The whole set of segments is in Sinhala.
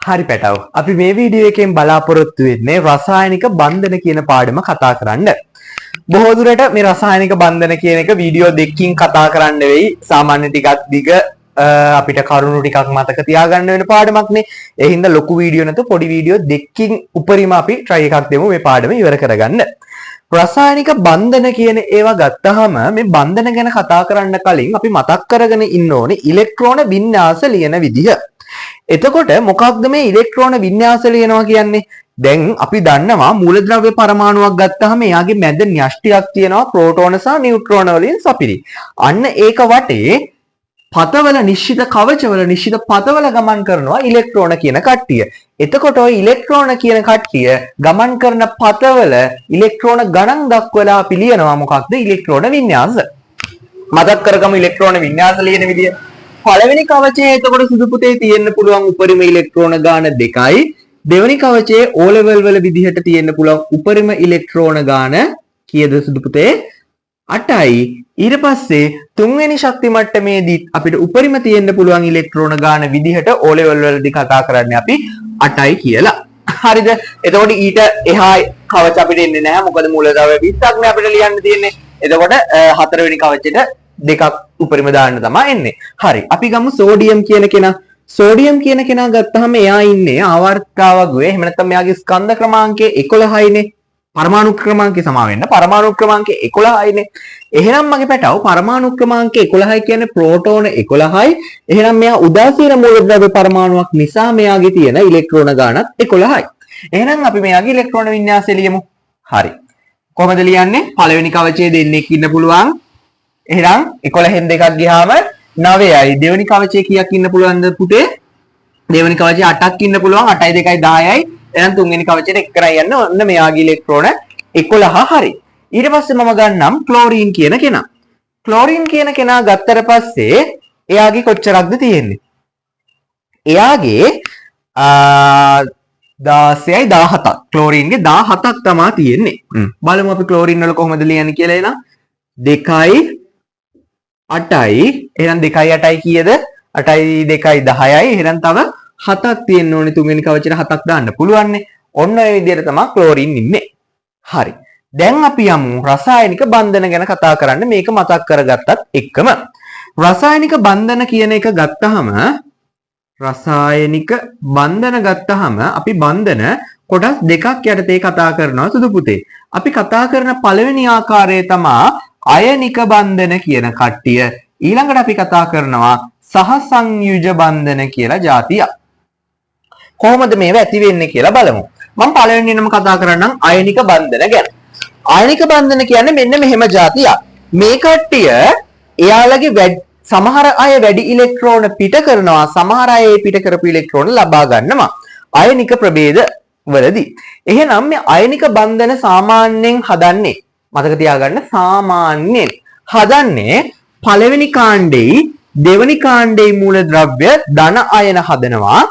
හරි පැටව්. අපි මේ වීඩියෝ එකෙන් බලාපොරොත්තු වෙන්නේ රසායනික බන්ධන කියන පාඩම කතා කරන්න. බොහෝ දුරට මේ රසායනික බන්ධන කියන එක වීඩියෝ දෙකකින් කතා කරන්න වෙයි. සාමාන්‍ය ටිකක් දිග අපිට කරුණු ටිකක් මතක තියාගන්න වෙන පාඩමක්නේ. ඒ හින්දා ලොකු වීඩියෝ නැතුව පොඩි වීඩියෝ දෙකකින් උපරිම අපි try එකක් දෙමු මේ පාඩම ඉවර කරගන්න. රසායනික බන්ධන කියන ඒවා ගත්තහම මේ බන්ධන ගැන කතා කරන්න කලින් අපි මතක් කරගෙන ඉන්න ඕනේ ඉලෙක්ට්‍රෝන වින්‍යාස ලියන විදිහ. එතකොට මොකක්ද මේ ඉලෙක්ට්‍රෝන වින්‍යාස ලියනවා කියන්නේ? දැන් අපි දන්නවා මූලද්‍රව්‍ය පරමාණුවක් ගත්තාම එයාගේ මැද න්‍යෂ්ටියක් තියෙනවා ප්‍රෝටෝන සහ නියුට්‍රෝන වලින් සපිරි. අන්න ඒක වටේ පතවල නිශ්චිත කවචවල නිශ්චිත පතවල ගමන් කරනවා ඉලෙක්ට්‍රෝන කියන කට්ටිය. එතකොට ඔය ඉලෙක්ට්‍රෝන කියන කට්ටිය ගමන් කරන පතවල ඉලෙක්ට්‍රෝන ගණන් දක්වලා අපි ලියනවා මොකක්ද ඉලෙක්ට්‍රෝන වින්‍යාස. මතක් කරගමු ඉලෙක්ට්‍රෝන වින්‍යාස ලියන විදිය. පළවෙනි කවචයේ එතකොට සුදු පුතේ තියෙන්න පුළුවන් උපරිම ඉලෙක්ට්‍රෝන ගාන 2යි. දෙවෙනි කවචයේ O level වල විදිහට තියෙන්න පුළුවන් උපරිම ඉලෙක්ට්‍රෝන ගාන කීයද සුදු පුතේ? 8යි. ඊට පස්සේ තුන්වෙනි ශක්ති මට්ටමේදී අපිට උපරිම තියෙන්න පුළුවන් ඉලෙක්ට්‍රෝන ගාන විදිහට O level වලදී කතා කරන්නේ අපි 8යි කියලා. හරිද? එතකොට ඊට එහා කවච අපිට එන්නේ නැහැ. මොකද මූලද්‍රව්‍ය 20ක් නේ අපිට ලියන්න තියෙන්නේ. එතකොට හතරවෙනි කවචෙට දෙකක් උපරිම දාන්න තමයි එන්නේ. හරි. අපි ගමු සෝඩියම් කියන කෙනා. සෝඩියම් කියන කෙනා ගත්තාම එයා ඉන්නේ ආවර්තිකාවගුවේ. එහෙම නැත්නම් එයාගේ ස්කන්ධ ක්‍රමාංකය 11යිනේ. පරමාණු ක්‍රමාංකය සමා වෙන්න. පරමාණු ක්‍රමාංකය 11යිනේ. එහෙනම් මගේ පැටව පරමාණු ක්‍රමාංකය 11යි කියන්නේ ප්‍රෝටෝන 11යි. එහෙනම් මෙයා උදාසීන මූලද්‍රව්‍ය පරමාණුවක් නිසා මෙයාගේ තියෙන ඉලෙක්ට්‍රෝන ගානත් 11යි. එහෙනම් අපි මෙයාගේ ඉලෙක්ට්‍රෝන වින්‍යාසය ලියමු. හරි. කොහොමද ලියන්නේ? පළවෙනි කවචයේ දෙන්නෙක් ඉන්න පුළුවන්. එහෙනම් 11න් දෙකක් ගියාම 9යි. දෙවෙනි කවචයේ කීයක් ඉන්න පුළුවන්ද පුතේ? දෙවෙනි කවචයේ 8ක් ඉන්න පුළුවන්. 8යි 2යි 10යි. එහෙනම් තුන්වෙනි කවචයට එක් කරන් යන්න ඔන්න මෙයාගේ ඉලෙක්ට්‍රෝන 11. හරි. ඊට පස්සේ මම ගන්නම් ක්ලෝරීන් කියන කෙනා. ක්ලෝරීන් කියන කෙනා ගත්තට පස්සේ එයාගේ කොච්චරක්ද තියෙන්නේ? එයාගේ 16යි 17ක්. ක්ලෝරීන්ගේ 17ක් තමා තියෙන්නේ. බලමු අපි ක්ලෝරීන් වල කොහොමද ලියන්නේ කියලා. එහෙනම් 2යි 8යි. එහෙනම් 2යි 8යි කීයද? 8යි 2යි 10යි. එහෙනම් තව 7ක් තියෙන්න ඕනේ. තුන්වෙනි කවචෙට 7ක් දාන්න පුළුවන්නේ. ඔන්න ඔය විදිහට තමයි ක්ලෝරීන් ඉන්නේ. හරි. දැන් අපි යමු රසායනික බන්ධන ගැන කතා කරන්න. මේක මතක් කරගත්තත් එක්කම. රසායනික බන්ධන කියන එක ගත්තහම, රසායනික බන්ධන ගත්තහම අපි බන්ධන කොටස් දෙකක් යටතේ කතා කරනවා සුදු පුතේ. අපි කතා කරන පළවෙනි ආකාරය තමා අයනික බන්ධන කියන කට්ටිය. ඊළඟට අපි කතා කරනවා සහසංයුජ බන්ධන කියලා ජාතියක්. කොහොමද මේවා ඇති වෙන්නේ කියලා බලමු. මම පළවෙනියෙන්ම කතා කරන්නම් අයනික බන්ධන ගැන. අයනික බන්ධන කියන්නේ මෙන්න මෙහෙම ජාතියක්. මේ කට්ටිය එයාලගේ සමහර අය වැඩි ඉලෙක්ට්‍රෝන පිට කරනවා, සමහර අය ඒ පිට කරපු ඉලෙක්ට්‍රෝන ලබා ගන්නවා අයනික ප්‍රභේද වලදී. එහෙනම් මේ අයනික බන්ධන සාමාන්‍යයෙන් හදන්නේ, මතක තියාගන්න, සාමාන්‍යයෙන් හදන්නේ පළවෙනි කාණ්ඩෙයි දෙවෙනි කාණ්ඩෙයි මූලද්‍රව්‍ය ධන අයන හදනවා.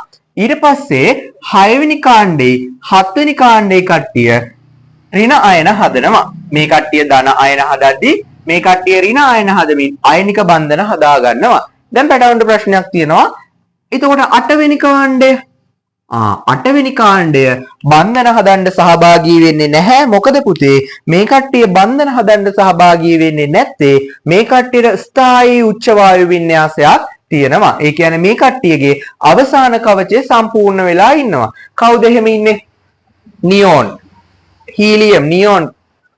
ඊට පස්සේ හයවෙනි කාණ්ඩෙයි හත්වෙනි කාණ්ඩේ කට්ටිය ඍණ අයන හදනවා. මේ කට්ටිය ධන අයන හදද්දි මේ කට්ටිය ඍණ අයන හදමින් අයනික බන්ධන හදා ගන්නවා. දැන් පැටවුන්ට ප්‍රශ්නයක් තියෙනවා. එතකොට අටවෙනි කාණ්ඩය, අටවෙනි කාණ්ඩය බන්ධන හදන්න සහභාගී වෙන්නේ නැහැ. මොකද පුතේ මේ කට්ටිය බන්ධන හදන්න සහභාගී වෙන්නේ නැත්තේ මේ කට්ටියට ස්ථායී උච්ච වායු වින්‍යාසයක් තියෙනවා. ඒ කියන්නේ මේ කට්ටියගේ අවසාන කවචය සම්පූර්ණ වෙලා ඉන්නවා. කවුද එහෙම ඉන්නේ? Neon, helium, neon,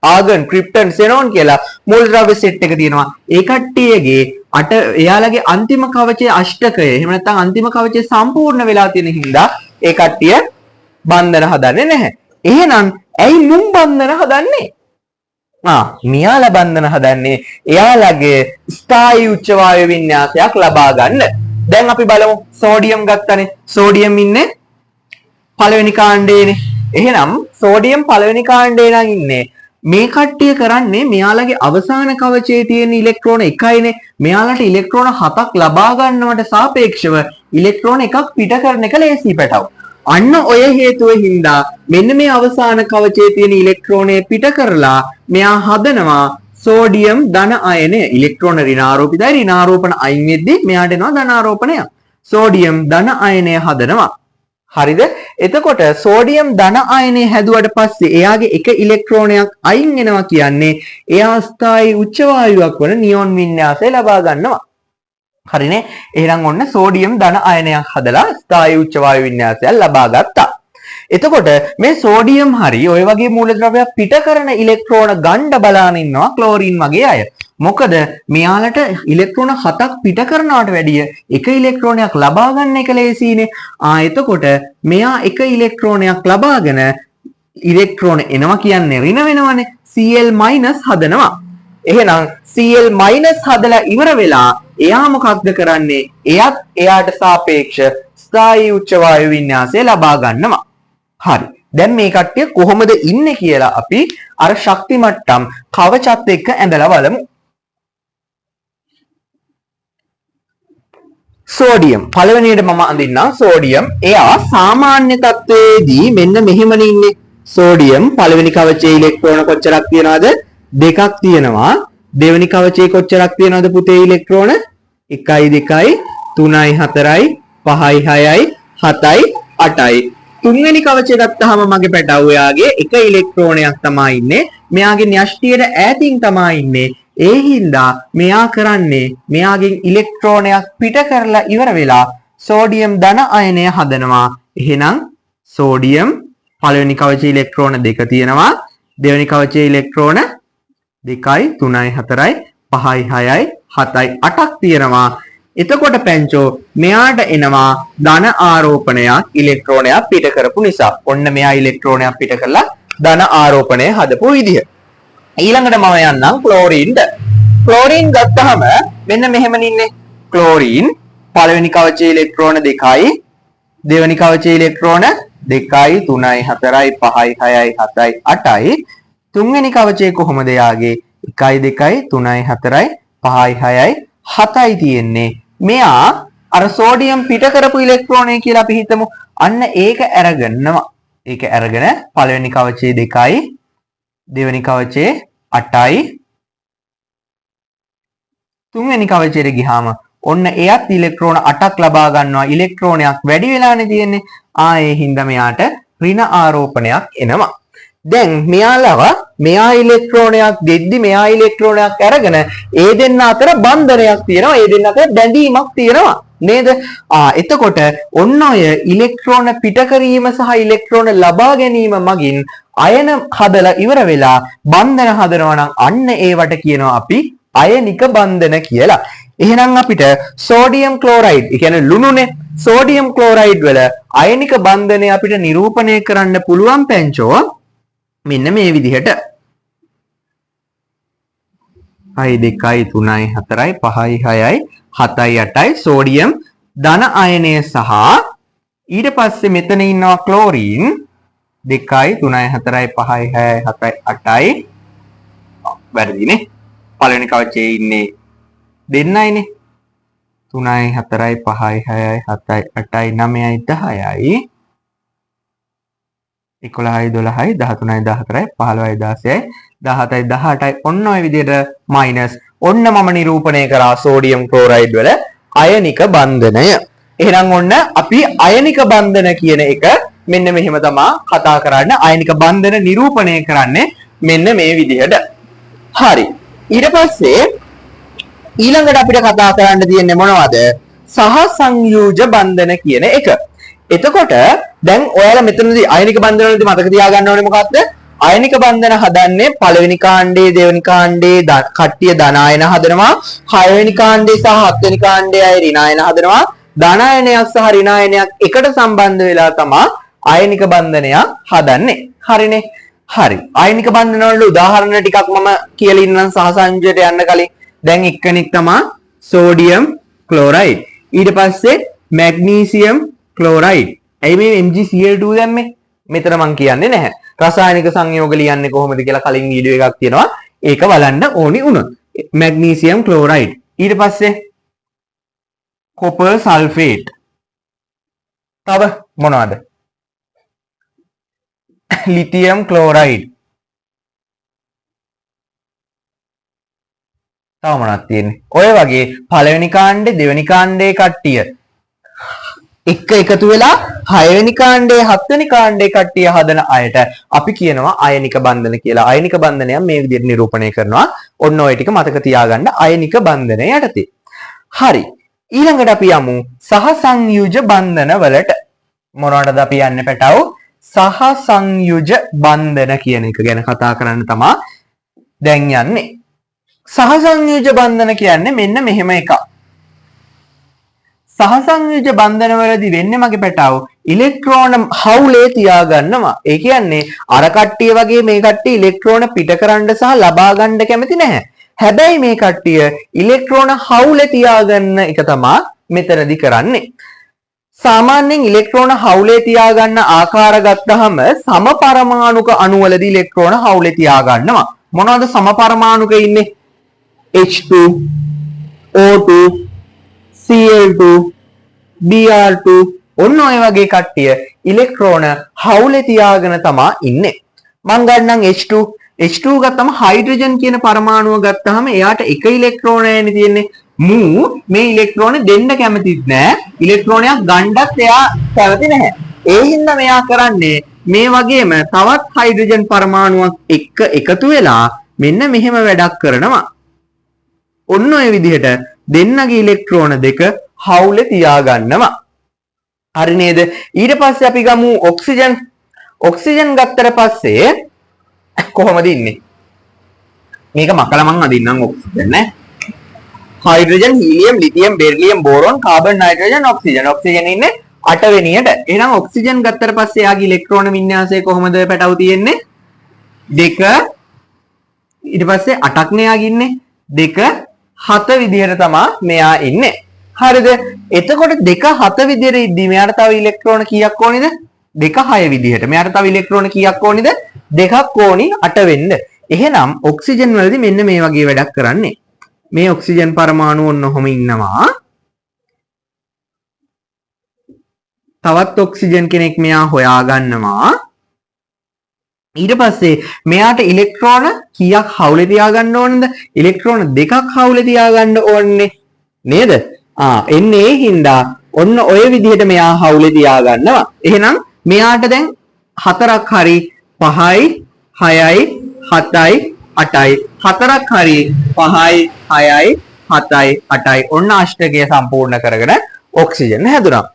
argon, krypton, xenon කියලා මූලද්‍රව්‍ය සෙට් එක තියෙනවා. ඒ කට්ටියගේ අට එයාලගේ අන්තිම කවචයේ අෂ්ටකය එහෙම නැත්නම් අන්තිම කවචය සම්පූර්ණ වෙලා තියෙන හින්දා ඒ කට්ටිය බන්ධන හදන්නේ නැහැ. එහෙනම් ඇයි මුන් බන්ධන හදන්නේ? මියාලා බන්ධන හදන්නේ එයාලගේ ස්ථායී උච්ච වායු වින්‍යාසයක් ලබා ගන්න. දැන් අපි බලමු සෝඩියම් ගත්තනේ. සෝඩියම් ඉන්නේ පළවෙනි කාණ්ඩයේනේ. එහෙනම් සෝඩියම් පළවෙනි කාණ්ඩේ නම් ඉන්නේ. මේ කට්ටිය කරන්නේ මෙයාලගේ අවසාන කවචයේ තියෙන ඉලෙක්ට්‍රෝන එකයිනේ. මෙයාලට ඉලෙක්ට්‍රෝන හතක් ලබා ගන්නවට සාපේක්ෂව ඉලෙක්ට්‍රෝන එකක් පිට කරන එක ලේසි පැටව්. අන්න ඔය හේතුව හින්දා මෙන්න මේ අවසාන කවචයේ තියෙන ඉලෙක්ට්‍රෝනය පිට කරලා මෙයා හදනවා සෝඩියම් ධන අයනය. ඉලෙක්ට්‍රෝන ඍණාරෝපිතයි, ඍණාරෝපණ අයින් වෙද්දි මෙයාට එනවා ධනාරෝපණයක්. සෝඩියම් ධන අයනය හදනවා. හරිද? එතකොට සෝඩියම් ධන අයනය හැදුවට පස්සේ එයාගේ එක ඉලෙක්ට්‍රෝනයක් අයින් වෙනවා කියන්නේ එයා ස්ථායී උච්ච වායුවක් වන නියොන් වින්‍යාසය ලබා ගන්නවා. හරිනේ? එහෙනම් ඔන්න සෝඩියම් ධන අයනයක් හදලා ස්ථායී උච්ච වායු වින්‍යාසයක් ලබා ගත්තා. එතකොට මේ සෝඩියම් හරි ඔය වගේ මූලද්‍රව්‍යයක් පිට කරන ඉලෙක්ට්‍රෝන ගණ්ඩ බලාන ඉන්නවා ක්ලෝරින් වගේ අය. මොකද මෙයාලට ඉලෙක්ට්‍රෝන 7ක් පිට කරනවට වැඩිය එක ඉලෙක්ට්‍රෝනයක් ලබා ගන්න එක ලේසියිනේ. ආ, එතකොට මෙයා එක ඉලෙක්ට්‍රෝනයක් ලබාගෙන ඉලෙක්ට්‍රෝන එනවා කියන්නේ ඍණ වෙනවනේ. Cl- හදනවා. එහෙනම් Cl- හදලා ඉවර වෙලා එයා මොකක්ද කරන්නේ? එයත් එයාට සාපේක්ෂ ස්ථායී උච්ච වායු වින්‍යාසය ලබා ගන්නවා. හරි. දැන් මේ කට්ටිය කොහොමද ඉන්නේ කියලා අපි අර ශක්ති මට්ටම් කවචත් එක්ක ඇඳලා බලමු. සෝඩියම් පළවෙනියට මම අඳින්නම් සෝඩියම්. එයා සාමාන්‍ය තත්ත්වයේදී මෙන්න මෙහෙමනේ ඉන්නේ. සෝඩියම් පළවෙනි කවචයේ ඉලෙක්ට්‍රෝන කොච්චරක් තියනවද? දෙකක් තියෙනවා. දෙවෙනි කවචයේ කොච්චරක් තියනවද පුතේ ඉලෙක්ට්‍රෝන? 1යි 2යි 3යි 4යි 5යි 6යි 7යි 8යි. තුන්වෙනි කවචය ගත්තාම මගේ පැටව් එයාගේ එක ඉලෙක්ට්‍රෝනයක් තමා ඉන්නේ. මෙයාගේ න්‍යෂ්ටියට ඈතින් තමා ඉන්නේ. ඒ හින්දා මෙයා කරන්නේ මෙයාගෙන් ඉලෙක්ට්‍රෝනයක් පිට කරලා ඉවර වෙලා සෝඩියම් ධන අයනය හදනවා. එහෙනම් සෝඩියම් පළවෙනි කවචයේ ඉලෙක්ට්‍රෝන දෙක තියෙනවා. දෙවෙනි කවචයේ ඉලෙක්ට්‍රෝන 2යි 3යි 4යි 5යි 6යි 7යි 8ක් තියෙනවා. එතකොට පැංචෝ මෙයාට එනවා ධන ආරෝපණයක් ඉලෙක්ට්‍රෝනයක් පිට කරපු නිසා. ඔන්න මෙයා ඉලෙක්ට්‍රෝනයක් පිට කරලා ධන ආරෝපණය හදපු විදිහ. ඊළඟට මම යන්නම් ක්ලෝරින්ට. ක්ලෝරින් ගත්තහම මෙන්න මෙහෙම ඉන්නේ. ක්ලෝරින් පළවෙනි කවචයේ ඉලෙක්ට්‍රෝන 2යි, දෙවෙනි කවචයේ ඉලෙක්ට්‍රෝන 2යි 3යි 4යි 5යි 6යි 7යි 8යි. තුන්වෙනි කවචයේ කොහොමද යාගේ 1යි 2යි 3යි 4යි 5යි 6යි 7යි තියෙන්නේ. මෙයා අර සෝඩියම් පිට කරපු ඉලෙක්ට්‍රෝනය කියලා අපි හිතමු. අන්න ඒක අරගෙනවා. ඒක අරගෙන පළවෙනි කවචයේ 2යි, දෙවෙනි කවචයේ 8යි, තුන්වෙනි කවචයට ගියාම ඔන්න එයත් ඉලෙක්ට්‍රෝන 8ක් ලබා ගන්නවා. ඉලෙක්ට්‍රෝනයක් වැඩි වෙලානේ තියෙන්නේ. ආ, ඒ හින්දා මෙයාට ඍණ ආරෝපණයක් එනවා. දැන් මෙයාලව මෙයා ඉලෙක්ට්‍රෝනයක් දෙද්දි මෙයා ඉලෙක්ට්‍රෝනයක් අරගෙන ඒ දෙන්න අතර බන්ධනයක් තියෙනවා. ඒ දෙන්න අතර බැඳීමක් තියෙනවා නේද? ආ, එතකොට ඔන්න ඔය ඉලෙක්ට්‍රෝන පිට කිරීම සහ ඉලෙක්ට්‍රෝන ලබා ගැනීම මගින් අයන හදලා ඉවර වෙලා බන්ධන හදනවා නම් අන්න ඒවට කියනවා අපි අයනික බන්ධන කියලා. එහෙනම් අපිට සෝඩියම් ක්ලෝරයිඩ්, ඒ කියන්නේ ලුණුනේ, සෝඩියම් ක්ලෝරයිඩ් වල අයනික බන්ධනය අපිට නිරූපණය කරන්න පුළුවන් පැංචෝ මෙන්න මේ විදිහට. 1 2 3 4 5 6යි 7යි 8යි සෝඩියම් ධන අයනය සහ ඊට පස්සේ මෙතන ඉන්නවා ක්ලෝරින් 2යි 3යි 4යි 5යි 6යි 7යි 8යි. වැරදිනේ. පළවෙනි කවචයේ ඉන්නේ දෙන්නයිනේ. 3යි 4යි 5යි 6යි 7යි 8යි 9යි 10යි 11යි 12යි 13යි 14යි 15යි 16යි 17යි 18යි. ඔන්න ඔය විදිහට මයිනස්. ඔන්න මම නිරූපණය කරා සෝඩියම් ක්ලෝරයිඩ් වල අයනික බන්ධනය. එහෙනම් ඔන්න අපි අයනික බන්ධන කියන එක මෙන්න මෙහෙම තමා කතා කරන්නේ. අයනික බන්ධන නිරූපණය කරන්නේ මෙන්න මේ විදිහට. හරි. ඊට පස්සේ ඊළඟට අපිට කතා කරන්න තියෙන්නේ මොනවද? සහ සංයුජ බන්ධන කියන එක. එතකොට දැන් ඔයාලා මෙතනදී අයනික බන්ධන වලදී මතක තියාගන්න ඕනේ මොකක්ද? අයනික බන්ධන හදන්නේ පළවෙනි කාණ්ඩයේ දෙවෙනි කාණ්ඩයේ කට්ටිය ධන අයන හදනවා. හයවෙනි කාණ්ඩයේ සහ හත්වෙනි කාණ්ඩයේ අය ඍණ අයන හදනවා. ධන අයනයක් සහ ඍණ අයනයක් එකට සම්බන්ධ වෙලා තමා අයනික බන්ධනයක් හදන්නේ. හරිනේ? හරි. අයනික බන්ධන වලට උදාහරණ ටිකක් මම කියලා ඉන්නම් සහ සංයුජයට යන්න කලින්. දැන් එක්කෙනෙක් තමා සෝඩියම් ක්ලෝරයිඩ්. ඊට පස්සේ මැග්නීසියම් ක්ලෝරයිඩ්. ඇයි මේ MgCl2 දැම්මේ? මෙතන මං කියන්නේ නැහැ. රසායනික සංයෝග ලියන්නේ කොහොමද කියලා කලින් වීඩියෝ එකක් තියෙනවා. ඒක බලන්න ඕනි වුණොත්. Magnesium chloride. ඊට පස්සේ කොපර් සල්ෆේට්. තව මොනවද? Lithium chloride. තව මොනවද තියෙන්නේ? ඔය වගේ පළවෙනි කාණ්ඩේ දෙවෙනි කාණ්ඩේ කට්ටිය එක්ක එකතු වෙලා 6 වෙනි කාණ්ඩයේ 7 වෙනි කාණ්ඩයේ කට්ටිය හදන අයට අපි කියනවා අයනික බන්ධන කියලා. අයනික බන්ධනයක් මේ විදිහට නිරූපණය කරනවා. ඔන්න ඔය ටික මතක තියාගන්න අයනික බන්ධනය යටතේ. හරි. ඊළඟට අපි යමු සහසංයුජ බන්ධන වලට. මොනවටද අපි යන්නේ පැටව්? සහසංයුජ බන්ධන කියන එක ගැන කතා කරන්න තමා දැන් යන්නේ. සහසංයුජ බන්ධන කියන්නේ මෙන්න මෙහෙම එකක්. සහසංයුජ බන්ධන වලදී වෙන්නේ මගේ පැටව් ඉලෙක්ට්‍රෝන හවුලේ තියාගන්නවා. ඒ කියන්නේ අර කට්ටිය වගේ මේ කට්ටිය ඉලෙක්ට්‍රෝන පිට කරන්න සහ ලබා ගන්න කැමති නැහැ. හැබැයි මේ කට්ටිය ඉලෙක්ට්‍රෝන හවුලේ තියාගන්න එක තමා මෙතනදි කරන්නේ. සාමාන්‍යයෙන් ඉලෙක්ට්‍රෝන හවුලේ තියාගන්න ආකාර ගත්තහම සමපරමාණුක අණුවලදී ඉලෙක්ට්‍රෝන හවුලේ තියාගන්නවා. මොනවද සමපරමාණුක ඉන්නේ? H2, O2, Cl2, Br2 ඔන්න ඔය වගේ කට්ටිය ඉලෙක්ට්‍රෝන හවුලේ තියාගෙන තමා ඉන්නේ. මං ගන්නම් H2. H2 ගත්තම හයිඩ්‍රජන් කියන පරමාණුව ගත්තාම එයාට එක ඉලෙක්ට්‍රෝනයනේ තියෙන්නේ. මූ මේ ඉලෙක්ට්‍රෝන දෙන්න කැමතිත් නෑ. ඉලෙක්ට්‍රෝනයක් ගන්නත් එයා කැමති නැහැ. ඒ හින්දා මෙයා කරන්නේ මේ වගේම තවත් හයිඩ්‍රජන් පරමාණුවක් එක්ක එකතු වෙලා මෙන්න මෙහෙම වැඩක් කරනවා. ඔන්න ඔය විදිහට දෙන්නගේ ඉලෙක්ට්‍රෝන දෙක හවුලේ තියාගන්නවා. හරි නේද? ඊට පස්සේ අපි ගමු ඔක්සිජන්. ඔක්සිජන් ගත්තට පස්සේ කොහොමද ඉන්නේ? මේක මකලා මං අදින්නම් ඔක්සිජන් නේ. Hydrogen, helium, lithium, beryllium, boron, carbon, nitrogen, oxygen. Oxygen ඉන්නේ අටවෙනියට. එහෙනම් ඔක්සිජන් ගත්තට පස්සේ එයාගේ ඉලෙක්ට්‍රෝන වින්‍යාසය කොහොමද පැටව් තියෙන්නේ? දෙක, ඊට පස්සේ අටක් නේ එයාගේ ඉන්නේ. දෙක හත විදිහට තමා මෙයා ඉන්නේ. හරිද? එතකොට දෙක හත විදිහට ඉද්දි මෙයාට තව ඉලෙක්ට්‍රෝන කීයක් ඕනිද? දෙක හය විදිහට. මෙයාට තව ඉලෙක්ට්‍රෝන කීයක් ඕනිද? දෙකක් ඕනි අට වෙන්න. එහෙනම් ඔක්සිජන් වලදී මෙන්න මේ වගේ වැඩක් කරන්නේ. මේ ඔක්සිජන් පරමාණු ඔන්න ඔහොම ඉන්නවා. තවත් ඔක්සිජන් කෙනෙක් මෙයා හොයා ගන්නවා. ඊට පස්සේ මෙයාට ඉලෙක්ට්‍රෝන කීයක් හවුලේ තියාගන්න ඕනද? ඉලෙක්ට්‍රෝන දෙකක් හවුලේ තියාගන්න ඕනේ නේද? එන්නේ ඒ හින්දා ඔන්න ඔය විදිහට මෙයා හවුලේ තියාගන්නවා. එහෙනම් මෙයාට දැන් හතරක් හරි පහයි හයයි හතයි අටයි, හතරක් හරි පහයි හයයි හතයි අටයි, ඔන්න අෂ්ටකය සම්පූර්ණ කරගෙන ඔක්සිජන් හැදුනා.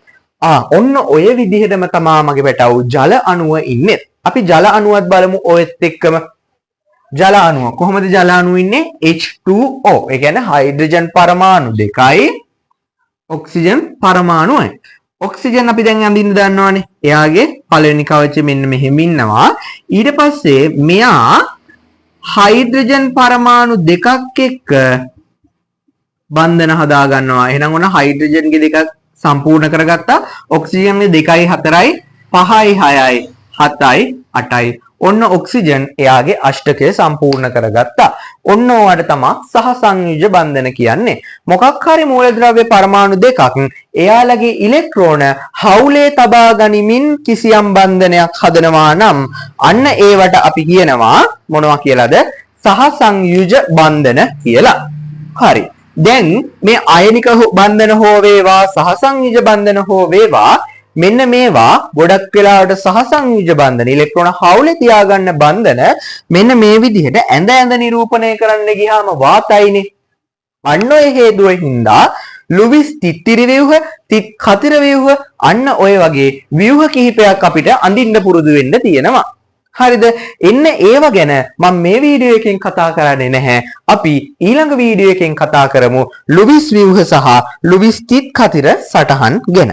ඔන්න ඔය විදිහටම තමා මගේ පැටව් ජල අණුව ඉන්නේ. අපි ජල අණුවත් බලමු ඔයත් එක්කම. ජල අණුව කොහොමද ජල අණුව ඉන්නේ? H2O. ඒ කියන්නේ හයිඩ්‍රජන් පරමාණු දෙකයි ඔක්සිජන් පරමාණුවයි. ඔක්සිජන් අපි දැන් අඳින්න දන්නවනේ. එයාගේ පළවෙනි කවචේ මෙන්න මෙහෙම ඉන්නවා. ඊට පස්සේ මෙයා හයිඩ්‍රජන් පරමාණු දෙකක් එක්ක බන්ධන හදා ගන්නවා. එහෙනම් ඔන්න හයිඩ්‍රජන්ගේ දෙකක් සම්පූර්ණ කරගත්තා. ඔක්සිජන්ගේ දෙකයි හතරයි පහයි හයයි හතයි අටයි. ඔන්න ඔක්සිජන් එයාගේ අෂ්ටකය සම්පූර්ණ කරගත්තා. ඔන්න ඕවට තමා සහසංයුජ බන්ධන කියන්නේ. මොකක් හරි මූලද්‍රව්‍ය පරමාණු දෙකක් එයාලගේ ඉලෙක්ට්‍රෝන හවුලේ තබා ගනිමින් කිසියම් බන්ධනයක් හදනවා නම් අන්න ඒවට අපි කියනවා මොනවා කියලාද? සහසංයුජ බන්ධන කියලා. හරි. දැන් මේ අයනික බන්ධන හෝ වේවා සහසංයුජ බන්ධන හෝ වේවා, මෙන්න මේවා ගොඩක් වෙලාවට සහසංයුජ බන්ධන, ඉලෙක්ට්‍රෝන හවුලේ තියාගන්න බන්ධන මෙන්න මේ විදිහට ඇඳ ඇඳ නිරූපණය කරන්න ගියාම වාතයිනේ. අන්න ඔය හේතුව හින්දා ලුවිස් තිත්තිරි ව්‍යුහ, තිත් කතිර ව්‍යුහ, අන්න ඔය වගේ ව්‍යුහ කිහිපයක් අපිට අඳින්න පුරුදු වෙන්න තියෙනවා. හරිද? එන්න ඒව ගැන මම මේ වීඩියෝ එකෙන් කතා කරන්නේ නැහැ. අපි ඊළඟ වීඩියෝ එකෙන් කතා කරමු ලුවිස් ව්‍යුහ සහ ලුවිස් තිත් කතිර සටහන් ගැන.